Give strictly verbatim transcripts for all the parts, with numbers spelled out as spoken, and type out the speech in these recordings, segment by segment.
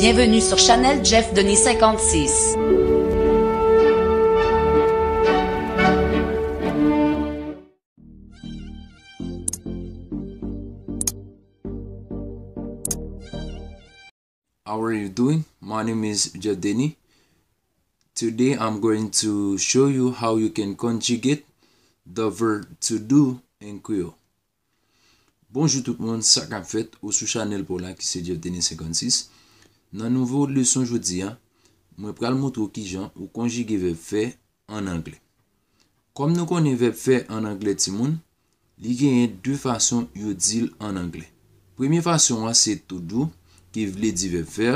Bienvenue sur Channel Jeff Denis cinquante-six. How are you doing? My name is Jeff Denis. Today I'm going to show you how you can conjugate the verb to do in Creole. Bonjou tout moun, sa k ap fèt? Ou sou chanèl pa w la ki se Jeff Denis cinquante-six. Nan nouvo leson jodi a, mwen pral montre w kijan ou konjige vèb fè an anglè. Kòm nou konnen vèb fè an anglè timoun, li genyen de fason yo di l an anglè. Premye fason an se to do, ki vle di vèb fè.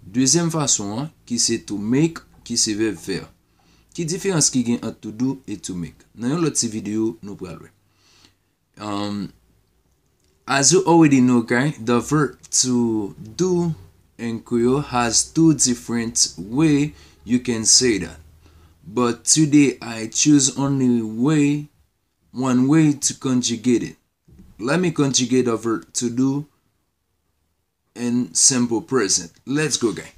Dezyèm fason an, ki se to make, ki se vèb fè. Ki diferans ki gen ant to do e to make? Nan yon lòt ti videyo, nou pral wè. Um, as you already know, guys, the verb to do in Creole has two different way you can say that. But today I choose only way, one way to conjugate it. Let me conjugate the verb to do in simple present. Let's go, guys.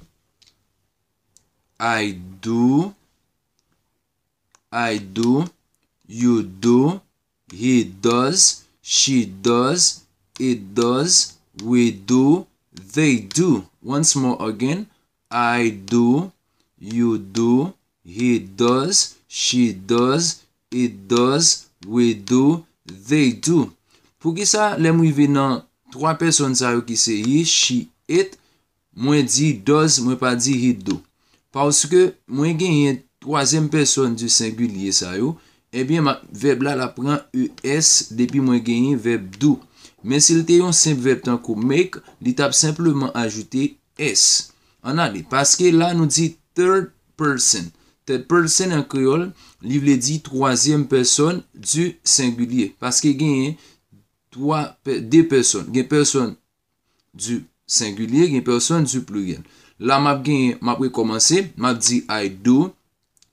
I do, I do, you do, he does, she does, it does, we do, they do. Once more again, I do, you do, he does, she does, it does, we do, they do. Poukisa lè m rive nan twa pèsòn sa yo ki se he, she, it, mwen di does, mwen pa di he do? Paske mwen genyen twazyèm pèsòn di sengilye sa yo, ebyen, ma, vèb la, l ap pran es depi mwen genyen vèb do. Men si l te yon senp vèb tankou make, li t ap senpleman ajoute es. Ann ale, paske la nou di third person. Third person an kreyòl, li vle di twazyèm pèsòn di sengilye. Paske genyen twa, de pèsòn. Gen pèsòn di sengilye, gen pèsòn di pliryèl. La, m ap genyen, m ap rekòmanse, m ap di I do,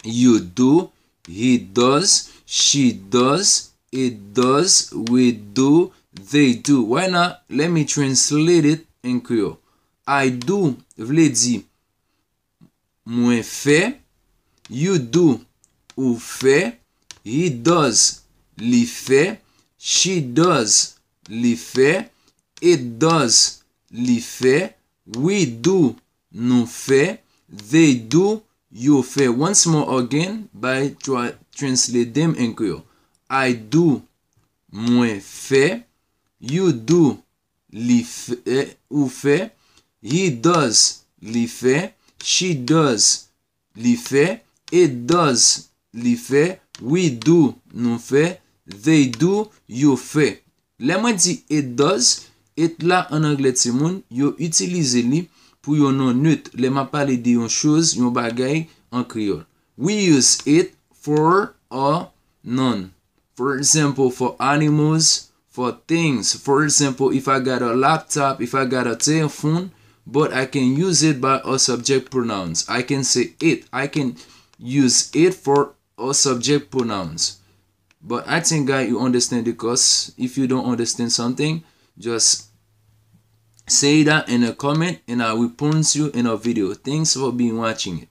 you do, he does, she does, it does, we do, they do. Right now, let me translate it in Creole. I do vle di mwen fè, you do, ou fè, he does, li fè, she does, li fè, it does, li fè, we do, nou fè, they do, yo fè. Once more again, by tra- translate them in Creole. I do, mwen fè, you do, li fè, ou fè, he does, li fè, she does, li fè, it does, li fè, we do, nou fè, they do, yo fè. Lè mwen di it does, it la an anglè timoun, yo itilize li pou yon non nèt lè m ap pale de yon choz, yon bagay an kreyòl. We use it for a noun. For example, for animals, for things. For example, if I got a laptop, if I got a telephone, but I can use it by a subject pronouns. I can say it. I can use it for a subject pronouns. But I think, guy, you understand the course. If you don't understand something, just say that in a comment and I will respond you in a video. Thanks for being watching it.